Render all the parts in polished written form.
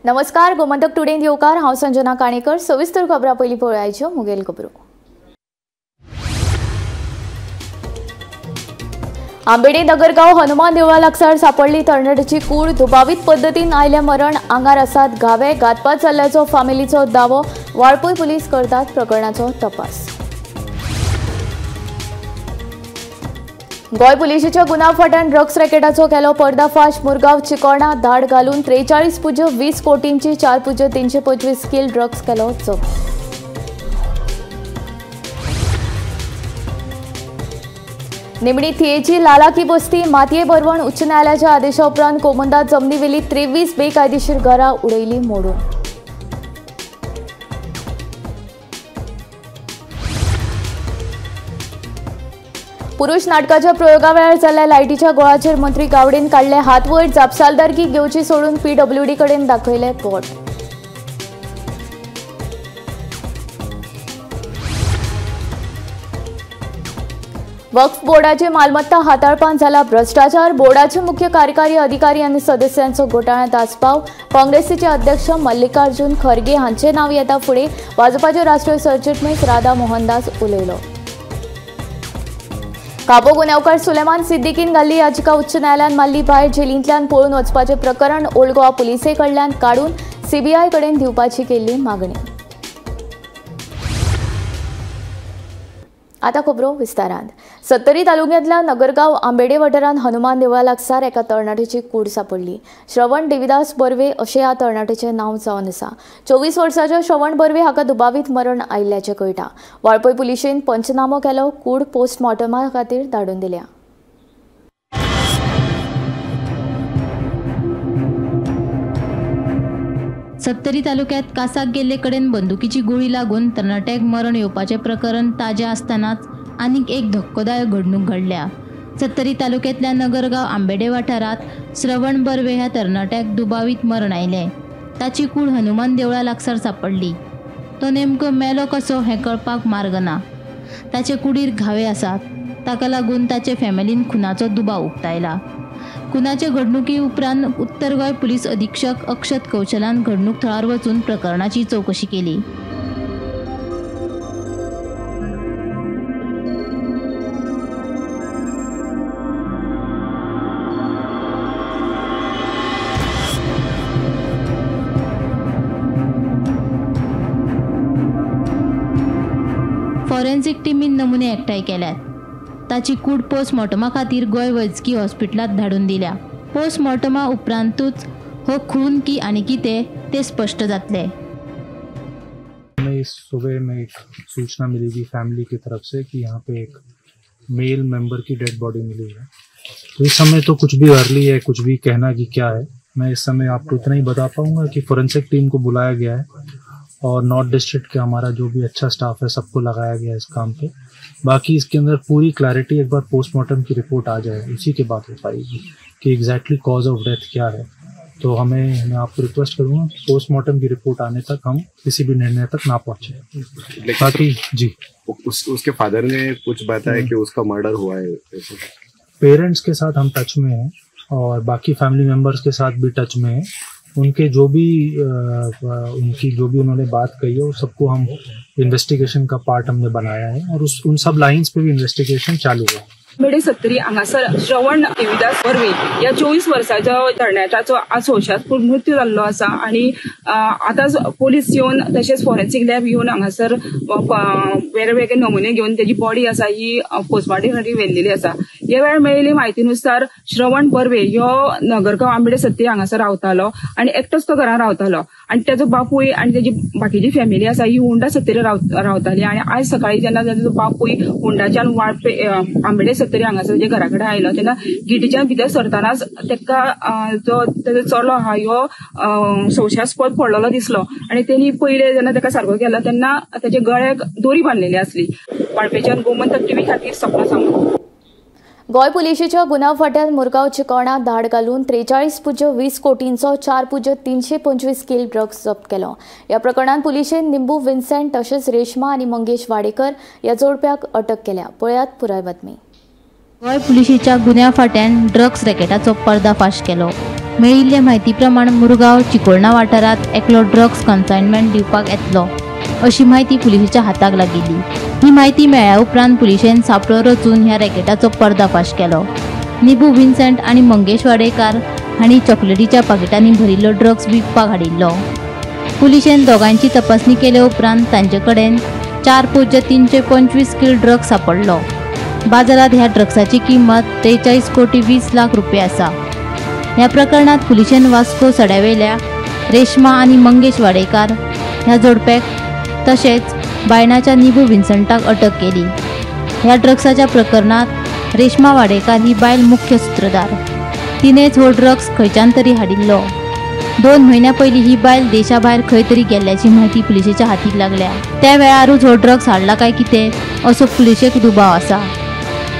नमस्कार, गोमंतक टुडेंत येवकार. हांव संजना काणेकर. सविस्तर खबरां पयलीं पळयाच्यो मुगेल खबरो. आंबेडे नगरगांव हनुमान देवळा लागसार सापडली तरणाट्याची कूड. दुबावीत पद्दतीन आयलें मरण. आंगार आसात घावे. घातपात जाल्ल्याचो फामिलीचो दावो. वाळपय पुलीस करतात प्रकरणाचो तपास. गोंय पुलिशेच्या गुन्यांव फांट्यान ड्रग्स रॅकेटाचो केलो पर्दाफाश. मुरगांव चिकोणा धाड घालून 43.20 कोटींची 4.325 किल ड्रग्स केलो जप्त. निमणी थियेची लालाकी बस्ती मातये भरवण उच्च न्यायालयाच्या आदेशा उपरांत कोमुंदा जमनीवेली 23 बेकायदेशीर घरां उडयली मोडून. पुरुष नाटकाच्या प्रयोगा वेळार जाल्ल्या लायटीच्या गोळाचेर मंत्री गावडेन काडले हात वयर. जापसालदारकी घेवची सोडून पीडब्ल्यूडी कडेन दाखयले बोट. वक्फ बोर्डाची मालमत्ता हाताळपांत जाला भ्रष्टाचार. बोर्डाचे मुख्य कार्यकारी अधिकारी आनी सदस्यांचो घोटाळ्यांत आस्पाव. काँग्रेसीचे अध्यक्ष मल्लिकार्जुन खरगे हांचे नांव येता फुडें भाजपाचे राष्ट्रीय सरचिटणीस राधा मोहनदास उलयलो. काबो गुन्यांवकार सुलेमान सिद्दीकीन घाल्ली याचिका उच्च न्यायालयान मारली भायर. जेलींतल्यान पळून वचपाचें प्रकरण ओल्ड गोवा पुलिसे कडल्यान काडून सीबीआय कडेन दिवपाची केल्ली मागणी. आता खबरो विस्तारान. सत्तरी तालुक्यांतल्या नगरगांव आंबेडे वाठारांत हनुमान देवळा लागसार एका तरणाट्याची कूड सापडली. श्रवण देविदास बर्वे अशें ह्या तरणाट्याचें नांव जावन आसा. 24 वर्साच्या श्रवण बर्वे हाका दुबावीत मरण आयिल्ल्याचें कळटा. वाळपय पुलिशेन पंचनामो केलो. कूड पोस्टमॉर्टमा खातीर धाडून दिल्या. सत्तरी तालुक्यात कासाक गेल्ले कडेन बंदुकीची गोळी लागून तरणाट्याक मरण येवपाचें प्रकरण ताजें आसतनाच आनीक एक धक्कोदायक घडणूक घडल्या. सत्तरी तालुक्यांतल्या नगरगांव आंबेडे वाठारांत श्रवण बर्वे ह्या तरणाट्याक दुबावीत मरण आयलें. ताची कूड हनुमान देवळा लागसार सापडली. तो नेमको मेलो कसो हें कळपाक मार्ग ना. ताचे कुडीर घावे आसात. ताका लागून ताचे फॅमिलीन खुनाचो दुबाव उक्तायला. खुनाचे घडणुकी उपरांत उत्तर गोंय पुलीस अधीक्षक अक्षत कौशलान घडणूक थळार वचून प्रकरणाची चवकशी केली. फॉरेन्सिक टिमीन नमुने एकठांय केल्यात. ताची कूड पोस्टमॉर्टमा खातीर गोंय वैजकी हॉस्पिटलांत धाडून दिल्या. पोस्टमॉर्टमा उपरांतूच हो खून की आनी कितें ते स्पष्ट जातले. हमें इस सुबह में एक सूचना मिली थी फैमिली की तरफ से कि यहाँ पे एक मेल मेंबर की डेड बॉडी मिली है. तो इस समय तो कुछ भी अर्ली है, कुछ भी कहना कि क्या है. मैं इस समय आपको इतना ही बता पाऊंगा कि फोरेंसिक टीम को बुलाया गया है और नॉर्थ डिस्ट्रिक्ट के हमारा जो भी अच्छा स्टाफ है सबको लगाया गया है इस काम पे. बाकी इसके अंदर पूरी क्लैरिटी एक बार पोस्टमार्टम की रिपोर्ट आ जाए उसी के बाद हो पाएगी कि एग्जैक्टली कॉज ऑफ डेथ क्या है. तो हमें मैं आपको रिक्वेस्ट करूँगा पोस्टमार्टम की रिपोर्ट आने तक हम किसी भी निर्णय तक ना पहुँचे. बाकी जी उसके फादर ने कुछ बताया कि उसका मर्डर हुआ है. पेरेंट्स के साथ हम टच में हैं और बाकी फैमिली मेम्बर्स के साथ भी टच में हैं. उनके जो भी उनकी जो भी उन्होंने बात कही है वो सबको हम इन्वेस्टिगेशन का पार्ट हमने बनाया है और उस उन सब लाइंस पे भी इन्वेस्टिगेशन चालू है. आंबेडे सत्तरी हांगासर श्रवण देविदास बर्वे ह्या 24 वर्साच्या तरणाट्याचो आज संशयास्पद मृत्यू जाल्लो आसा आनी आतां पोलीस येवन तशेंच फॉरेन्सिक लॅब येवन हांगासर वेगळे नमुने घेवन तेजी बॉडी आसा ही पोस्टमार्टम खातीर व्हेल्लेली आसा. ह्या वेळार मेळिल्ली म्हायतीनुसार श्रवण बर्वे ह्यो नगरगांव आंबेडे सत्तरी हांगासर रावतालो आनी एकटोच तो घरान रावतालो आनी तेजो बापूय आनी तेजी बाकीची फॅमिली आसा ही होंडा सत्तरी रावताली आनी आयज सकाळी जेन्ना तेजो बापूय होंडाच्यान वाळपे आंबेडे सत्तरी हांगासर जे घरा कडेन आयलो तेन्ना गेटीच्यान भितर सरतनाच तेका जो तेजो चलो आहा ह्यो संशयास्पद पडलेलो दिसलो आनी तेणी पयले जेन्ना तेका सारको केलो तेन्ना तेच्या गळ्याक दोरी बांदलेली आसली. वाळपेच्यान गोमंतक टीव्ही खातीर सपना सामंत. गोंय पुलिशेच्या गुन्यांव फांट्यान मुरगांव चिकोणा धाड घालून 43.20 कोटींचो 4.325 किल ड्रग्स जप्त केलो. ह्या प्रकरणांत पुलिशेन निंबू विन्सेंट तशेंच रेश्मा आनी मंगेश वाडेकर ह्या जोडप्याक अटक केल्या. पळयात पुराय बातमी. गोंय पुलिशेच्या गुन्यांव फांट्यान ड्रग्स रॅकेटाचो पर्दाफाश केलो. मेळिल्ले म्हायती प्रमाण मुरगांव चिकोळणा वाठारांत एकलो ड्रग्स कन्सायनमेंट दिवपाक येतलो अशी म्हायती पुलिसेच्या हाताक लागिल्ली. ही म्हायती मेळ्ळ्या उपरांत पुलिशेन सांपळो रचून ह्या रॅकेटाचो पर्दाफाश केलो. निबू विन्सेंट आनी मंगेश वाडेकार हांणी चॉकलेटीच्या पाकिटांनी भरिल्लो ड्रग्स विकपाक हाडिल्लो. पुलिशेन दोगांयची तपासणी केले उपरांत तांचे कडेन 4.325 किल ड्रग्स सापडलो. बाजारांत ह्या ड्रग्साची किंमत 43 कोटी 20 लाख रुपये आसा. ह्या प्रकरणांत पुलिशेन वास्को सड्यावेल्या रेश्मा आनी मंगेश वाडेकार ह्या जोडप्याक तशेंच बायणाच्या निबू विन्संटाक अटक केली. ह्या ड्रग्साच्या प्रकरणांत रेश्मा वाडेकार ही बायल मुख्य सूत्रधार. तिणेच हो ड्रग्स खंयच्यान तरी हाडिल्लो. 2 म्हयन्या पयलीं ही बायल देशा भायर खंय तरी गेल्ल्याची म्हायती पुलिसेच्या हातीक लागल्या. त्या वेळारूच हो ड्रग्स हाडला काय कितें असो पुलिशेक दुबाव आसा.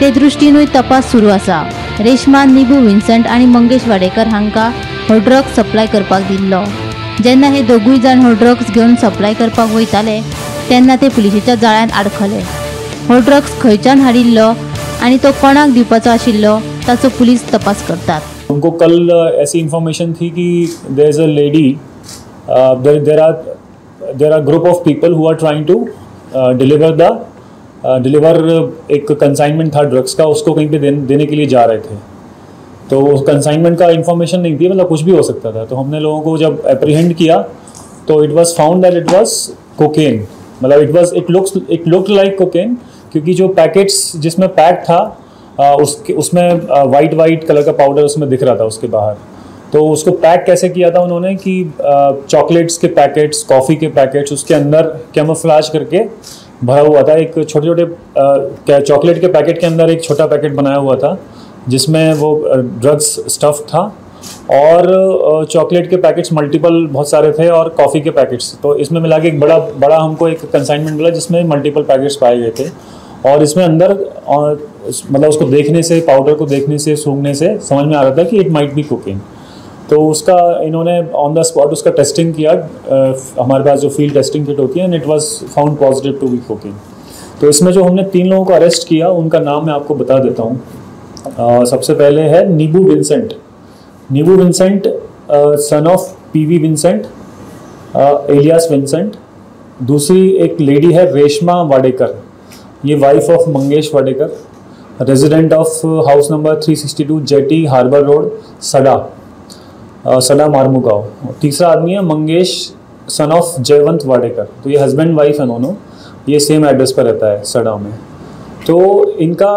ते दृश्टीनूय तपास सुरू आसा. रेश्मा, निबू विन्संट आनी मंगेश वाडेकर हांकां हो ड्रग्स सप्लाय करपाक दिल्लो. जेन्ना हे दोगूय जाण हो ड्रग्स घेवन सप्लाय करपाक वयताले तेन्ना ते पुलिसेच्या जाळ्यांत आडखले. हो ड्रग्स खंयच्यान हाडिल्लो आनी तो कोणाक दिवपाचो आशिल्लो ताचो पुलीस तपास करतात. उनको कल ऐसी इन्फॉर्मेशन थी कि there is a lady, there are group of people who are trying to deliver the deliver एक कंसाइनमेंट था ड्रग्स का, उसको कहीं पे देने के लिए जा रहे थे. तो उस कंसाइनमेंट का इन्फॉर्मेशन नहीं थी, मतलब कुछ भी हो सकता था. तो हमने लोगों को जब एप्रीहेंड किया तो it was found that it was cocaine, मतलब it looked like cocaine, क्योंकि जो पैकेट्स जिसमें पैक था उसके उसमें वाइट वाइट कलर का पाउडर उसमें दिख रहा था उसके बाहर. तो उसको पैक कैसे किया था उन्होंने कि chocolates K packets, coffee K packets उसके अंदर कैमोफ्लाज करके भरा हुआ था. एक छोटे छोटे चॉकलेट के पैकेट के अंदर एक छोटा पैकेट बनाया हुआ था जिसमें वो ड्रग्स स्टफ था, और चॉकलेट के पैकेट्स मल्टीपल बहुत सारे थे और कॉफ़ी के पैकेट्स. तो इसमें मिला के एक बड़ा बड़ा हमको एक कंसाइनमेंट मिला जिसमें मल्टीपल पैकेट्स पाए गए थे. और इसमें अंदर मतलब उसको देखने से, पाउडर को देखने से, सूंघने से समझ में आ रहा था कि it might be cocaine. तो उसका इन्होंने ऑन the spot उसका टेस्टिंग किया, हमारे पास जो फील्ड टेस्टिंग किट होती है, and it was found positive to be cocaine. तो इसमें जो हमने 3 लोगों को अरेस्ट किया उनका नाम मैं आपको बता देता हूँ. सबसे पहले है Nibu Vincent. Nibu Vincent son of PV Vincent alias Vincent. दूसरी एक लेडी है रेशमा वाडेकर, ये wife of Mangesh Wadekar, resident of house number 362 jetty harbour road, Sada Sada Marmugao. तीसरा आदमी है मंगेश सन ऑफ जयवंत वाडेकर. तो ये हस्बैंड वाइफ है दोनों, ये सेम एड्रेस पर रहता है सडा में. तो इनका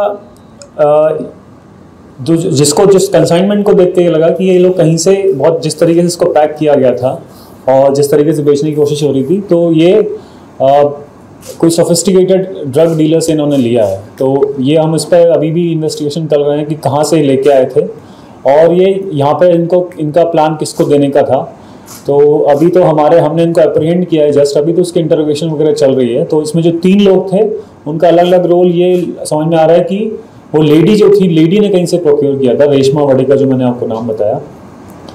जो जिसको जिस कंसाइनमेंट को देखते ये लगा कि ये लोग कहीं से बहुत, जिस तरीके से इसको पैक किया गया था और जिस तरीके से बेचने की कोशिश हो रही थी, तो ये कोई सोफिस्टिकेटेड ड्रग डीलर से इन्होंने लिया है. तो ये हम इस पर अभी भी इन्वेस्टिगेशन कर रहे हैं कि कहाँ से लेके आए थे और ये यहाँ पे इनको इनका प्लान किसको देने का था. तो अभी तो हमने इनको अप्रीहेंड किया है जस्ट, अभी तो उसके इंटरोगेशन वगैरह चल रही है. तो इसमें जो 3 लोग थे उनका अलग अलग रोल, ये समझ में आ रहा है कि वो लेडी जो थी, लेडी ने कहीं से प्रोक्योर किया था, रेशमा वाडेकर जो मैंने आपको नाम बताया,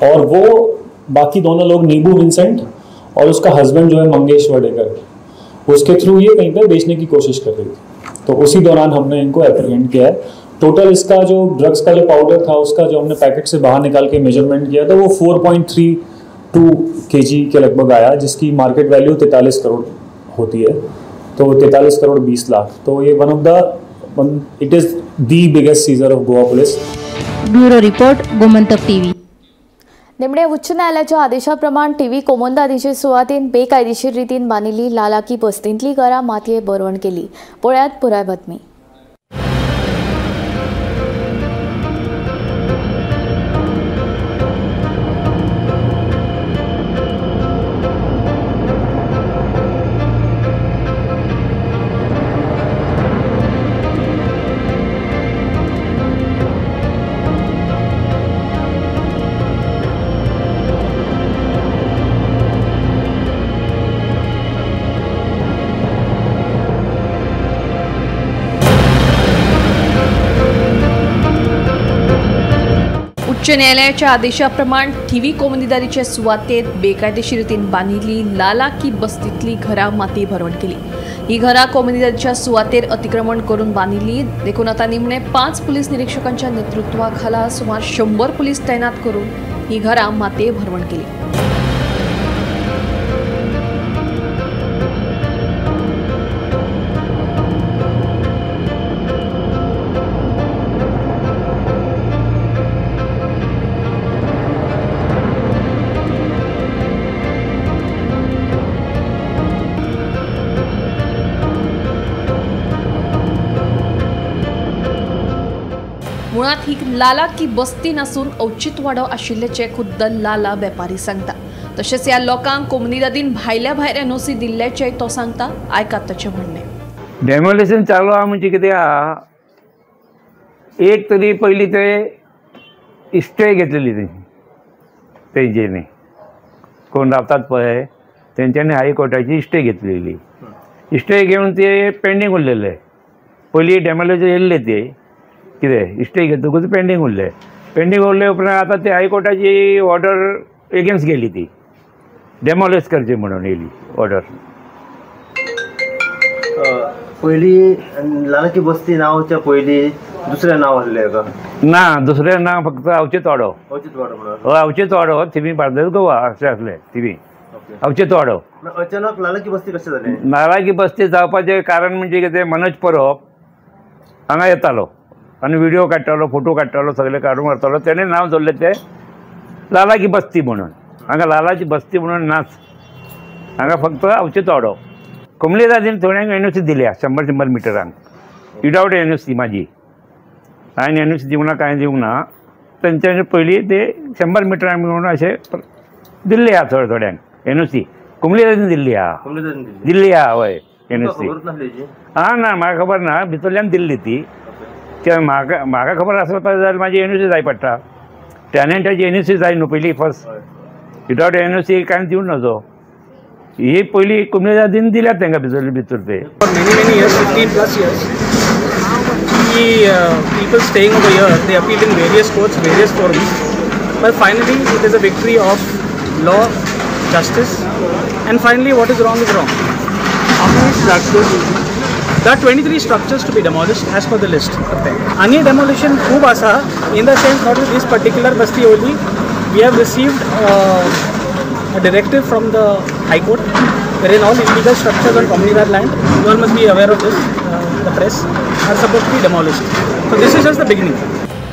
और वो बाकी दोनों लोग नीबू विंसेंट और उसका हस्बैंड जो है मंगेश वाडेकर, उसके थ्रू ये कहीं पर बेचने की कोशिश कर रही थी. तो उसी दौरान हमने इनको अप्रीहेंड किया है. टोटल इसका जो ड्रग्स का जो पाउडर था उसका जो हमने पैकेट से बाहर निकाल के मेजरमेंट किया था वो 4.32 kg के लगभग आया, जिसकी मार्केट वैल्यू 43 करोड़ होती है. तो 43 करोड़ 20 लाख. तो ये it is the biggest seizure of Goa police. Bureau report, Gomantak TV. निमणे उच्च न्यायालयाच्या आदेशाप्रमाण टीव्ही कोमोंदादीचे सुवातेन बेकायदेशीर रितीन बांदिल्ली लालाकी बस्तींतली घरां मातये भरवण केली. पळयात पुराय बातमी. उच्च न्यायालयाच्या आदेशाप्रमाण थिवी कोमुनिदारीचे सुवातेत बेकायदेशीर रितीन बांदिल्ली लालाकी बस्तींतली घरां माती भरवण केली. ही घरां कोमुनिदारीच्या सुवातेर अतिक्रमण करून बांदिल्ली देखून आतां निमणे 5 पुलीस निरीक्षकांच्या नेतृत्वाखाला सुमार 100 पुलीस तैनात करून ही घरां मातये भरवण केली. मुळात ही लाला की बस्ती नासून अवचितवाडो आशिल्ल्याचें खुद्द लाला वेपारी सांगता. तशेंच ह्या लोकांक कोमुनिदादीन भायल्या भायर एनओसी दिल्ल्याचें तो सांगता. आयकात ताचें म्हणणें. डेमोलिशन चालू आहा म्हणजे कितें आहा, एक तरी पयलीं ते स्टे घेतलेली तेंच्यांनी, कोण रावतात पळय तेंच्यांनी हायकोर्टाची स्टे घेतलेली. स्टे घेवन ते पेंडींग उरलेले. पयलीं डेमोलिशन येयल्ले ते कितें स्टे घेतकूच पेंडींग उरले. पेंडींग उरले उपरांत आतां ते हायकोर्टाची ऑर्डर एगेन्स्ट गेली, ती डेमोलिश करची म्हणून येयली ऑर्डर. पयलीं लालाची बस्ती नांवच्या पयलीं दुसरें नांव आसलें का ना? दुसरें नांव फक्त अवचितवाडो. अवचितवाडो म्हणून? हय, अवचितवाडो थिवी बार्देस गोवा अशें आसलें थिवी अवचितवाडो. अचानक लालाची बस्ती कशें जालें? लालाची बस्ती जावपाचें कारण म्हणजे कितें, मनोज परब हांगा येतालो आनी व्हिडिओ काडटालो, फोटो काडटालो, सगळे काडून व्हरतालो. तेणें नांव दवरलें तें लालाची बस्ती म्हणून. हांगा लालाची बस्ती म्हणून नाच, हांगा फक्त अवचितवाडो. कोमुनिदादीन थोड्यांक एनओसी दिल्या 100-100 मिटरांक विदावट एनओसी. म्हाजी हांवें एनओसी दिवंक ना, कांय दिवंक ना. तेंच्यांनी पयलीं ते 100 मिटरांक म्हणून अशें दिल्ले आहा थोड्या थोड्यांक एनओसी कोमुनिदादीन दिल्ली आहा. दिल्ली आहा हय एनओसी. आं ना म्हाका खबर ना, भितरल्यान दिल्ली ती. म्हाका म्हाका खबर आसता जाल्यार म्हाजी एनओसी जाय पडटा. टॅनंटाची एनओसी जाय न्हू पयलीं फर्स्ट. विदावट एनओसी कांय दिवं नजो. ही पयलीं कोमुनिदादीन दिल्यात तांकां भितर भितर ते. For many many years, 15+ years, the people staying over here, they appealed in various courts, various forums, but finally it is a victory of law, justice, and finally what is wrong is wrong. How many structures? There are 23 structures to be demolished as per the list. Ani demolition खूब आसा, in the sense not with this particular basti only. We have received a directive from the High Court wherein all illegal structures on Comunidad land, you all must be aware of this, the press, are supposed to be demolished. So this is just the beginning.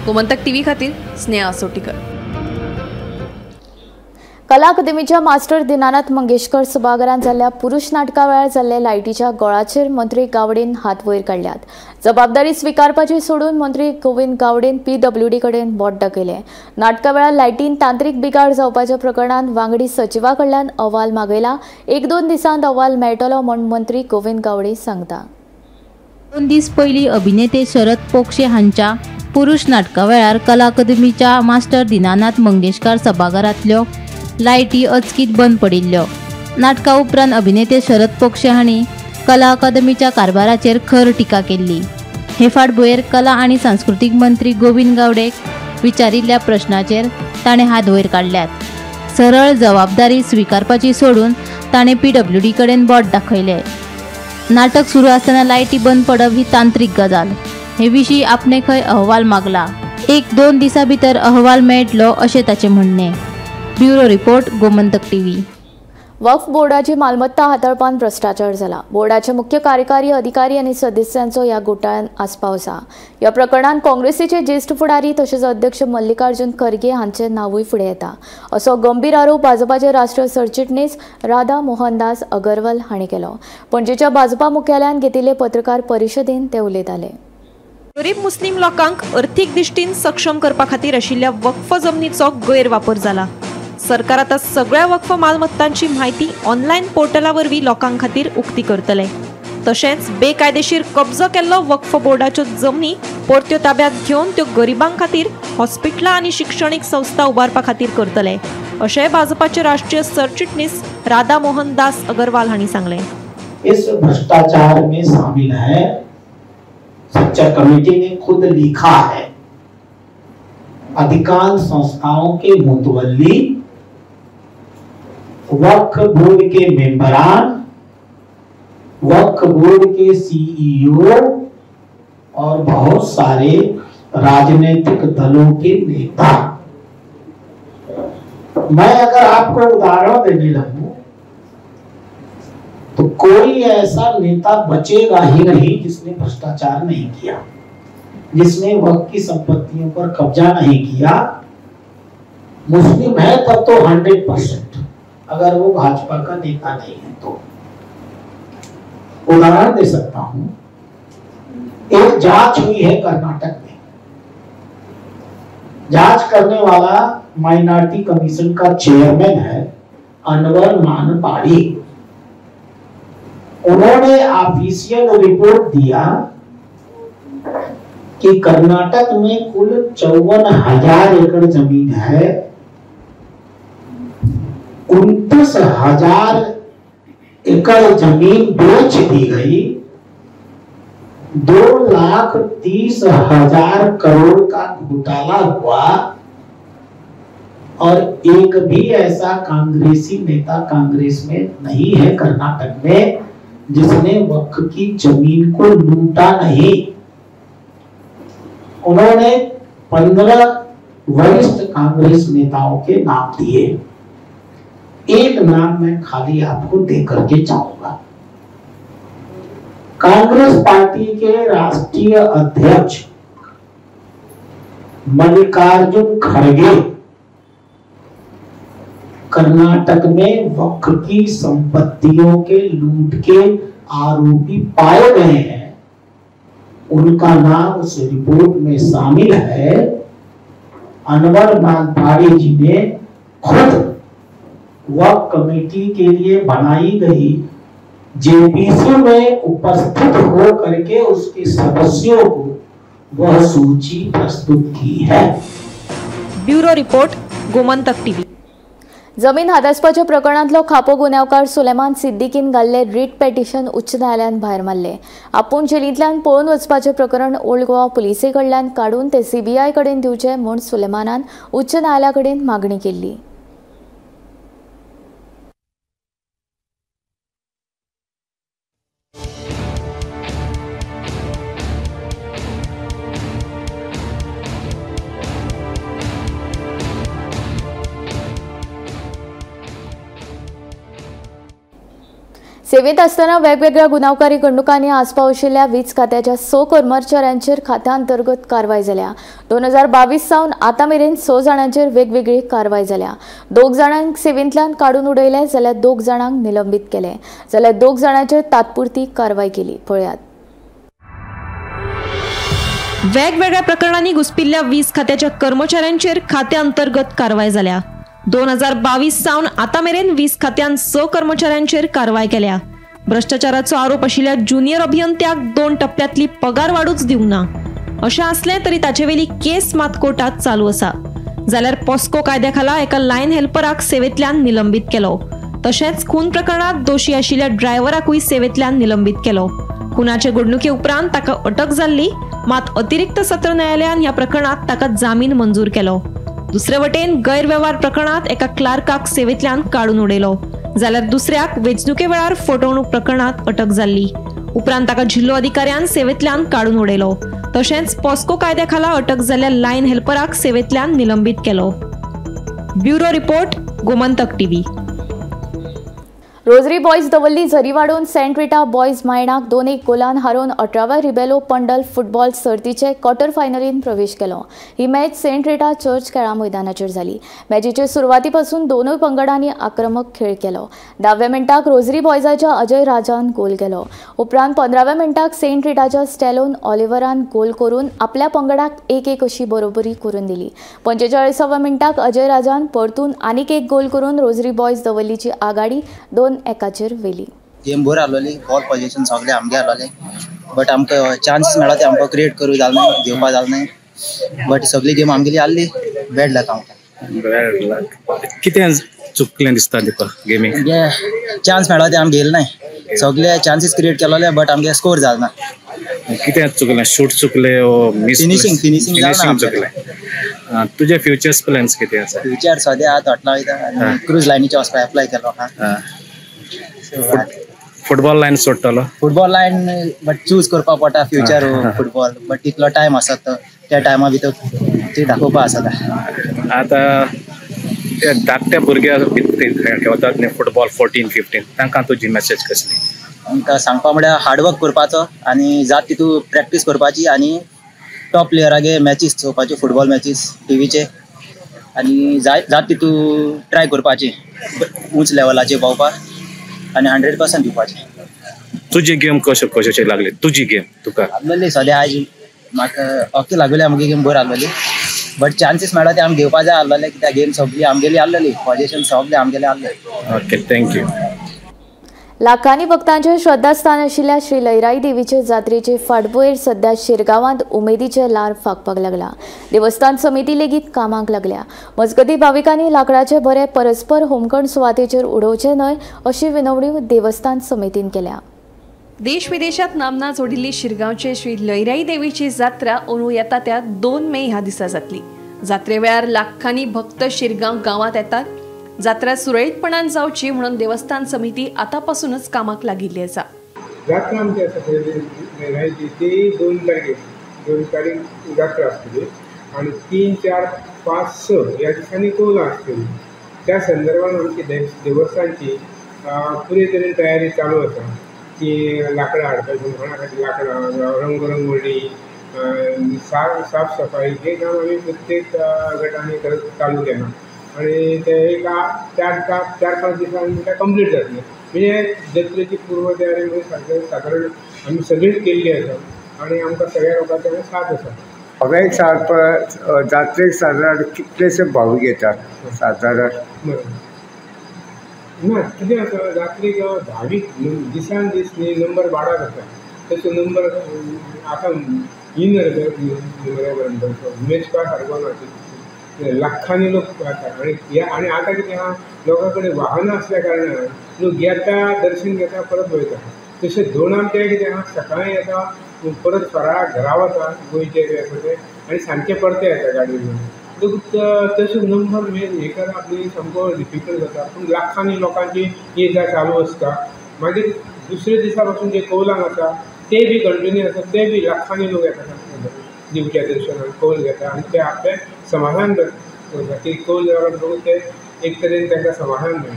Gomantak TV खातीर स्नेहा सोटीकर. कला अकादमीच्या master Dinanath Mangeshkar सभाघरांत जाल्ल्या पुरुष नाटका वेळार जाल्ल्या लायटीच्या गोळाचेर मंत्री गावडेन हात वयर काडल्यात. जबाबदारी स्विकारपाची सोडून मंत्री गोविंद गावडेन पीडब्ल्यूडी कडेन बोट दाखयलें. नाटका वेळार लायटीन तांत्रीक बिगाड जावपाच्या प्रकरणांत वांगडी सचिवा कडल्यान अहवाल मागयला. 1-2 दिसांत अहवाल मेळटलो म्हूण मंत्री गोविंद गावडे सांगता. 2 दीस पयलीं अभिनेते शरद पोक्षे हांच्या पुरुष नाटका वेळार कला अकादमीच्या मास्टर दिनानाथ मंगेशकर सभाघरांतल्यो लायटी अचकीत बंद पडिल्ल्यो. नाटका उपरांत अभिनेते शरद पोक्षे हांणी कला अकादमीच्या कारभाराचेर खर टिका केल्ली. हे फाटभुंयेर कला आनी सांस्कृतीक मंत्री गोविंद गावडेक विचारिल्ल्या प्रश्नाचेर ताणें हात वयर काडल्यात. सरळ जबाबदारी स्विकारपाची सोडून ताणें पीडब्ल्यूडी कडेन बोट दाखयलें. नाटक सुरू आसतना लायटी बंद पडप ही तांत्रीक गजाल. हे विशीं आपणे खंय अहवाल मागला. 1-2 दिसां भितर अहवाल मेळटलो अशें ताचें म्हणणें. Bureau report, Gomantak TV. Waqf बोर्डाची मालमत्ता हाताळपान भ्रष्टाचार जाला. बोर्डाचे मुख्य कार्यकारी अधिकारी आनी सदस्यांचो ह्या घोटाळ्यांत आस्पाव आसा. ह्या प्रकरणांत काँग्रेसीचे ज्येश्ठ फुडारी तशेंच अध्यक्ष मल्लिकार्जुन खरगे हांचें नांवूय फुडें येता असो गंभीर आरोप भाजपाचे राष्ट्रीय सरचिटणीस राधा मोहनदास अगरवाल हांणी केलो. पणजेच्या भाजपा मुख्यालयांत घेतिल्ले पत्रकार परिशदेंत ते उलयताले. गरीब मुस्लीम लोकांक अर्थीक दृश्टीन सक्षम करपा खातीर आशिल्ल्या वक्फ जमनीचो गैरवापर जाला. सरकार आता सगळ्या वक्फ मालमत्तांची माहिती ऑनलायन पोर्टला वरवीं लोकां खातीर उक्ती करतले. तशेंच बेकायदेशीर कब्जो केल्लो वक्फ बोर्डाच्यो जमनी परत्यो ताब्यात घेवन त्यो गरिबां खातीर हॉस्पिटलां आनी शिक्षणीक संस्था उबारपा खातीर करतले अशें भाजपाचे राष्ट्रीय सरचिटणीस राधा मोहन दास अगरवाल हांणी सांगलें. इस भ्रष्टाचार में शामिल है, सच्चर कमेटी ने खुद लिखा है, अधिकांश संस्थाओं के मुतवल्ली, वक्फ बोर्ड के मेंबरान, वक्फ बोर्ड के सीईओ और बहुत सारे राजनीतिक दलों के नेता। मैं अगर आपको उदाहरण देने लगूं तो कोई ऐसा नेता बचेगा ही नहीं जिसने भ्रष्टाचार नहीं किया, जिसने वक्फ की संपत्तियों पर कब्जा नहीं किया। मुस्लिम है तब तो 100%, अगर वो भाजपा का नेता नहीं है तो। उदाहरण दे सकता हूं, एक जांच हुई है कर्नाटक में। जांच करने वाला माइनॉरिटी कमीशन का चेयरमैन है अनवर मानपाड़ी। उन्होंने ऑफिशियल रिपोर्ट दिया कि कर्नाटक में कुल 54,000 एकड़ जमीन है, 29,000 एकड़ जमीन बेच दी गई, 2,30,000 करोड़ का घोटाला हुआ और एक भी ऐसा कांग्रेसी नेता कांग्रेस में नहीं है कर्नाटक में जिसने वक्फ की जमीन को लूटा नहीं। उन्होंने 15 वरिष्ठ कांग्रेस नेताओं के नाम दिए। एक नाम मैं खाली आपको दे करके जाऊंगा। कांग्रेस पार्टी के राष्ट्रीय अध्यक्ष मल्लिकार्जुन खड़गे कर्नाटक में वक्फ की संपत्तियों के लूट के आरोपी पाए गए हैं। उनका नाम उस रिपोर्ट में शामिल है। अनवर मानपाड़ी जी ने खुद वक्फ कमेटी के लिए बनाई गई जेपीसी में उपस्थित हो करके उसके सदस्यों को वह सूची प्रस्तुत की है। Bureau report, Gomantak TV. जमीन हातासपाच्या प्रकरणांतलो खापो गुन्यांवकार सुलेमान सिद्दीकीन घाल्ले रीट पेटिशन उच्च न्यायालयान भायर मारले। आपूण जेलींतल्यान पळून वचपाचें प्रकरण ओल्ड गोवा पुलिसे कडल्यान काडून ते सीबीआय कडेन दिवचें म्हूण सुलेमानान उच्च न्यायालया कडेन मागणी केल्ली। सेवेंत आसतना वेगवेगळ्या गुन्यांवकारी घडणुकांनी आस्पाव आशिल्ल्या वीज खात्याच्या 6 कर्मचाऱ्यांचेर खात्या अंतर्गत कारवाय जाल्या। 2022 सावन आतां मेरेन 6 जाणांचेर वेगवेगळी कारवाय जाल्या। 2 जाणांक सेवेंतल्यान काडून उडयले जाल्यार 2 जाणांक निलंबीत केले, जाल्यार 2 जाणांचेर तात्पुरती कारवाय केली। पळयात। वेगवेगळ्या प्रकरणांनी घुसपिल्ल्या वीज खात्याच्या कर्मचाऱ्यांचेर खात्या अंतर्गत कारवाय जाल्या। 2022 सावन आतां मेरेन वीज खात्यान 6 कर्मचाऱ्यांचेर कारवाय केल्या। भ्रष्टाचाराचो आरोप आशिल्ल्या ज्युनियर अभियंत्याक 2 टप्प्यांतली पगार वाडूच दिवंक ना। अशें आसलें तरी ताचेवेली केस मात कोर्टात चालू आसा। जाल्यार पॉस्को कायद्या खाला एका लायन हेल्पराक सेवेंतल्यान निलंबीत केलो। तशेंच खून प्रकरणांत दोशी आशिल्ल्या ड्रायव्हराकूय सेवेंतल्यान निलंबीत केलो। खुनाचे घडणुके उपरांत ताका अटक जाल्ली, मात अतिरिक्त सत्र न्यायालयान ह्या प्रकरणांत ताका जामीन मंजूर केलो। दुसरे वटेन गैरवेव्हार प्रकरणांत एका क्लार्काक सेवेंतल्यान काडून उडयलो, जाल्यार दुसऱ्याक वेंचणुके वेळार फटवणूक प्रकरणांत अटक जाल्ली। उपरांत ताका जिल्लो अधिकाऱ्यान सेवेंतल्यान काडून उडयलो। तशेंच पॉस्को कायद्या खाला अटक जाल्ल्या लायन हेल्पराक सेवेंतल्यान निलंबीत केलो। Bureau report, Gomantak TV. Rosary boys Davorlim झरी वाडोवन सेंट रिटा बॉयज मायणाक 2-1 गोलान हारोवन 18व्या रिबेलो पंडल फुटबॉल सर्तीचे क्वॉर्टर फायनलीन प्रवेश केलो। ही मॅच सेंट रिटा चर्च खेळा मैदानाचेर जाली। मॅचीचे सुरवाती पासून दोनूय पंगडांनी आक्रमक खेळ केलो। 10व्या मिनटाक रोजरी बॉयजाच्या अजय राजान गोल केलो। उपरांत 15व्या मिनटाक सेंट रिटाच्या स्टॅलोन ऑलिव्हरान गोल करून आपल्या पंगडाक 1-1 अशी बरोबरी करून दिली। 45व्या मिनटाक अजय राजान परतून आनीक एक गोल करून रोजरी बॉयज दवर्लीची आघाडी 2-1 वेली। गेम बरी आसलोली, बॉल पोझेशन सगळे आमगे आसलोले, बट आमकां चान्सीस मेळ्ळा ते आमकां क्रिएट करूं जालें ना, घेवपा जालें ना, बट सगळी गेम आमगेली आसली। बॅड लक आमकां। बॅड लक कितें चुकलें दिसता तुका गेमीक? चान्स मेळ्ळा ते आमी घेयले नाय, सगळे चान्सीस क्रिएट केलोले बट आमगे स्कोर जालें ना। कितें चुकलें? शूट चुकलें ओ मिस फिनिशिंग फिनिशिंग चुकलें? तुजे फ्युचर्स प्लॅन्स कितें आसा? फ्युचर सद्या आतां हॉटला वयता आनी क्रूज लायनीचे वचपाक एप्लाय केलो आहा। फुटबॉल लायन सोडटलो? फुटबॉल लायन बट चूज करपाक पडटा फ्युचर फुटबॉल, बट तितलो टायम आसा तो त्या टायमा भितर ती दाखोवपा आसा। आतां ते धाकट्या भुरग्या खेळतात न्ही फुटबॉल 14-15 तांकां तुजी मॅसेज कसली? आमकां सांगपा म्हळ्यार हार्डवर्क करपाचो आनी जात तितू प्रॅक्टीस करपाची आनी टॉप प्लेयरागे मॅचीस चोवपाच्यो, फुटबॉल मॅचीस टिवीचे, आनी जात तितू ट्राय करपाची उंच लेवलाचेर पावपाक आनी 100% दिवपाचें. तुजी गेम कशें कशें लागली? तुजी गेम तुका आसलेली सद्या आयज म्हाका ओके लागली, आमगे गेम बरी आसलेली, बट चान्सीस मेळ्ळा ते आमी घेवपा जाय आसलेले, कित्याक गेम सगळी आमगेली आसलेली, पोजिशन सगळी आमगेली आसलेली. Okay, thank you. लाखांनी भक्तांचे श्रद्धास्थान आशिल्ल्या श्री लयराई देवीचे जात्रेचे फाटभुंयेर सध्या शिरगांवांत उमेदीचे ल्हार फांकपाक लागला. देवस्थान समिती लेगीत कामाक लागल्या. मजगतीं भाविकांनी लांकडाचे बरे परस्पर होमखण सुवातेचेर उडोवचे न्हय अशी विनवणी देवस्थान समितीन केल्या. देश विदेशात नामना जोडिल्ली शिरगांवचे श्री लयराई देवीची जात्रा अंदू येता त्या 2 मे ह्या दिसा जातली. जात्रे वेळार लाखांनी भक्त शिरगांव गांवांत येतात. जात्रा सुरळीतपणान जावची म्हणून देवस्थान समिती आतांपासूनच कामाक लागिल्ली आसा. जात्रा आमची आसा लयराईची ती 2 तारखेक 2 तारीख जात्रा आसतली आनी 3, 4, 5, 6 ह्या दिसांनी कौलां आसतली. त्या संदर्भात आमची देवस्थानची पुरे तरेन तयारी चालू आसा की लांकडां हाडपाची, होमखणा खातीर लांकडां, रंगरंगोळी, साफ सफाई हे काम आमी प्रत्येक गटांनी करत चालू केलां आनी ते एक 4-5 दिसांनी ते कंप्लीट जातलें. म्हणजे जात्रेची पूर्व तयारी म्हणजे सादारण आमी सगळीच केल्ली आसा आनी आमकां सगळ्या लोकांचो साथ आसा. हांवें एक जात्रेक सादारण कितलेशे भावीक येतात सादारण? ना, कितें आसा जात्रेक भावीक दिसान दीस न्ही नंबर वाडत आसा. तसो नंबर आतां इन मेजपा सारको ना, लाखांनी लोक येतात. आनी आनी आतां कितें आहा, लोकां कडेन वाहनां आसल्या कारणान लोक येता, दर्शन घेता, परत वयता. तशें दोनांक तें कितें आहा, सकाळीं येता, परत फराळाक घरा वता गोंयचे जे आसा ते, आनी सांजचे परते येता गाडयेन घेवन. तशें नंबर हे करप आपली सामको डिफिकल्ट जाता. पूण लाखांनी लोकांची ये जा चालू आसता. मागीर दुसरे दिसा पासून जे कौलांक आसा ते बी कंटिन्यू आसा, ते बी लाखांनी लोक येता देवच्या दर्शनाक, कौल घेता आनी ते आपलें समाधान करता की कौल जावन ते एक तरेन तांकां समाधान मेळटा.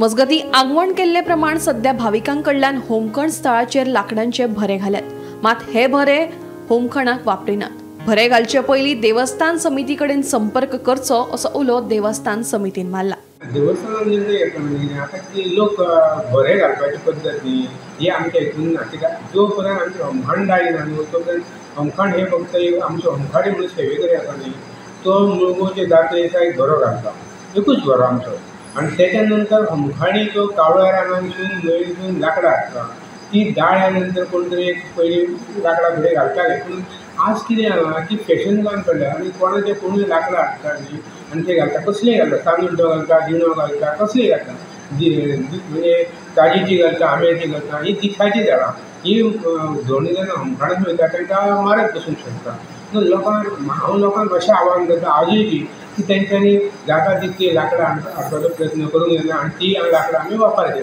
मजगतीं आंगवण केल्ले प्रमाण सध्या भाविकां कडल्यान होमखण स्थळाचेर लांकडांचे भरे घाल्यात, मात हे भरे होमखणाक वापरिनात. भरे घालचे पयलीं देवस्थान समिती कडेन संपर्क करचो असो उलो देवस्थान समितीन मारला. देवस्थानान निर्णय घेतला म्हणजे कितें, आतां कितें लोक भरे घालपाची पद्दत न्ही ही आमच्या हितून ना. कित्याक जो पर्यंत आमचें होमखण जायना न्हू तो पर्यंत होमखण हे फक्त एक आमचो होमखाणी म्हणून सेवेकरी आसा न्ही तो मुळगांवचे जात्रे दिसा एक भरो घालता, एकूच भरो आमचो. आनी तेच्या नंतर होमखाणी जो कावळ्या रानांतसून न्हंयसून लांकडां हाडटा ती दाळ्या नंतर कोण तरी एक पयलीं लांकडां फुडें घालताले. पूण आज कितें जालां की फॅशन जावन पडल्या आनी कोणाचे कोणूय लांकडां हाडटा न्ही आनी ते घालता, कसलेय घालता, तांदूळ घालता, दिणो घालता, कसलेय घालता, म्हणजे काजीची घालता, आंब्याची घालता. ही दिखाची झाडां ही धोणी जेन्ना होमखणांत वयता तांकां मारत बसूंक शकता. लोकांक हांव लोकांक अशें आव्हान करता आजूय बी की तेंच्यांनी जाता तितकी लांकडां हाडपाचो प्रयत्न करूंक जायना आनी ती लांकडां आमी वापरची.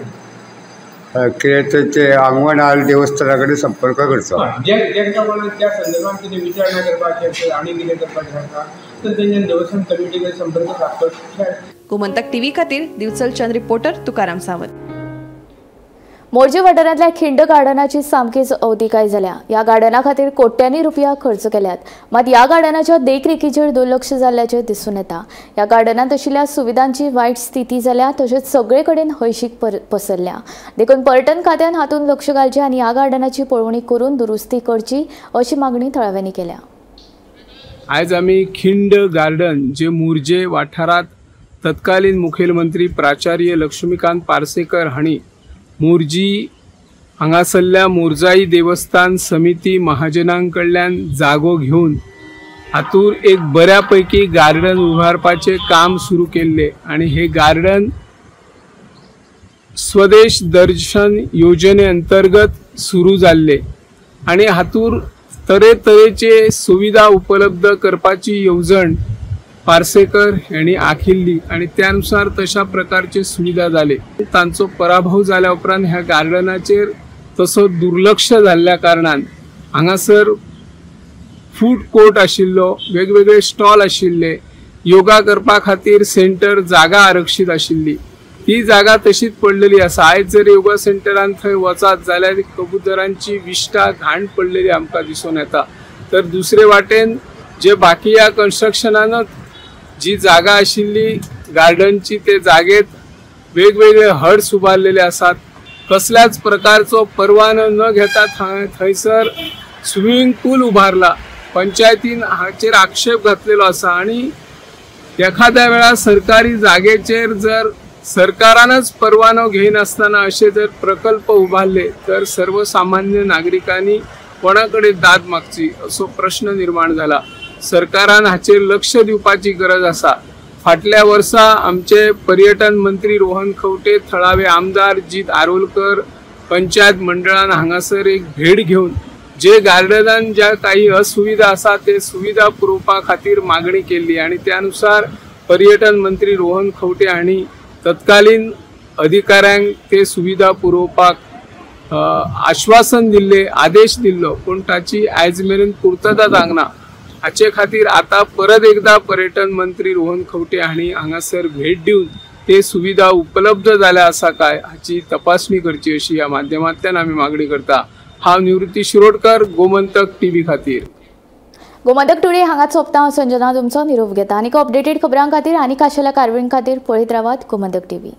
कितें तेंचे आंगवण आल देवस्थाना कडेन संपर्क करचो. जेंका कोणाक त्या संदर्भात कितें विचारणा करपाची आसा आनी कितें करपाचें आसा तर तेंच्यान देवस्थान कमिटी कडेन संपर्क सादचो. गोमंतक टीव्ही खातीर दिवचलच्यान रिपोर्टर तुकाराम सावंत. मोरजे वाठारांतल्या खिंड गार्डनाची सामकीच अवतिकाय जाल्या. ह्या गार्डना खातीर कोट्यांनी रुपया खर्च केल्यात, मात ह्या गार्डनाच्या देखरेखीचेर दुर्लक्ष जाल्ल्याचें दिसून येता. ह्या गार्डनांत आशिल्ल्या सुविधांची वायट स्थिती जाल्या, तशेंच सगळे कडेन हळशीक पसरल्या. देखून पर्यटन खात्यान हातूंत लक्ष घालचें आनी ह्या गार्डनाची पळोवणी करून दुरुस्ती करची अशी मागणी थळाव्यांनी केल्या. आयज आमी खिंड गार्डन जे मोरजे वाठारांत तत्कालीन मुखेलमंत्री प्राचार्य लक्ष्मीकांत पार्सेकर हांणी मोरजी हांगासरल्या मोरजाई देवस्थान समिती महाजनां कडल्यान जागो घेवन हातूर एक बऱ्या पैकी गार्डन उभारपाचें काम सुरू केल्लें आनी हे गार्डन स्वदेश दर्शन योजने अंतर्गत सुरू जाल्लें आनी हातूर तरेतरेचे सुविधा उपलब्ध करपाची येवजण पार्सेकर यांनी आखिल्ली आणि त्यानुसार तशा प्रकारचे सुविधा जाले। तांचो पराभव जाल्या उपरांत ह्या गार्डनाचेर तसो दुर्लक्ष जाल्ल्या कारणान हांगासर फूड कोर्ट आशिल्लो, वेगवेगळे स्टॉल आशिल्ले, योगा करपा खातीर सेंटर जागा आरक्षीत आशिल्ली ती जागा तशीच पडलेली आसा. आयज जर योगा सेंटरान थंय वचात जाल्यार कबुतरांची विश्ठा घाण पडलेली आमकां दिसून येता. तर दुसरे वाटेन जे बाकी ह्या कन्स्ट्रक्शनानच जी जागा आशिल्ली गार्डनची ते जागेत वेगवेगळे हट्स उबारलेले आसात. कसल्याच प्रकारचो परवानो न घेता थंयसर स्विमींग पूल उबारला. पंचायतीन हाचेर आक्षेप घातलेलो आसा आनी एखाद्या वेळार सरकारी जागेचेर जर सरकारानच परवानो घेयनासतना अशे जर प्रकल्प उबारले तर सर्वसामान्य नागरिकांनी कोणा कडेन दाद मागची असो प्रश्न निर्माण जाला. सरकारान हाचेर लक्ष दिवपाची गरज आसा. फाटल्या वर्सा आमचे पर्यटन मंत्री रोहन खंवटे, थळावे आमदार जीत आरोलकर, पंचायत मंडळान हांगासर एक भेट घेवन जे गार्डनान ज्या काही असुविधा आसा ते सुविधा पुरोवपा खातीर मागणी केल्ली आनी त्यानुसार पर्यटन मंत्री रोहन खंवटे हांणी तत्कालीन अधिकाऱ्यांक ते सुविधा पुरोवपाक आश्वासन दिल्ले, आदेश दिल्लो, पूण ताची आयज मेरेन पूर्तता जावंक ना. हाचे खातीर आतां परत एकदा पर्यटन मंत्री रोहन खंवटे हांणी हांगासर भेट दिवन ते सुविधा उपलब्ध जाल्या आसा काय हाची तपासणी करची अशी ह्या माध्यमांतल्यान आमी मागणी करता. हांव निवृत्ती शिरोडकर, गोमंतक टीव्ही खातीर. गोमंतक टुडे हांगाच सोंपता. हांव संजना तुमचो निरोप घेता. आनीक अपडेटेड खबरां खातीर आनी खाशेल्या कारवाये खातीर पळयत रावात गोमंतक टीव्ही.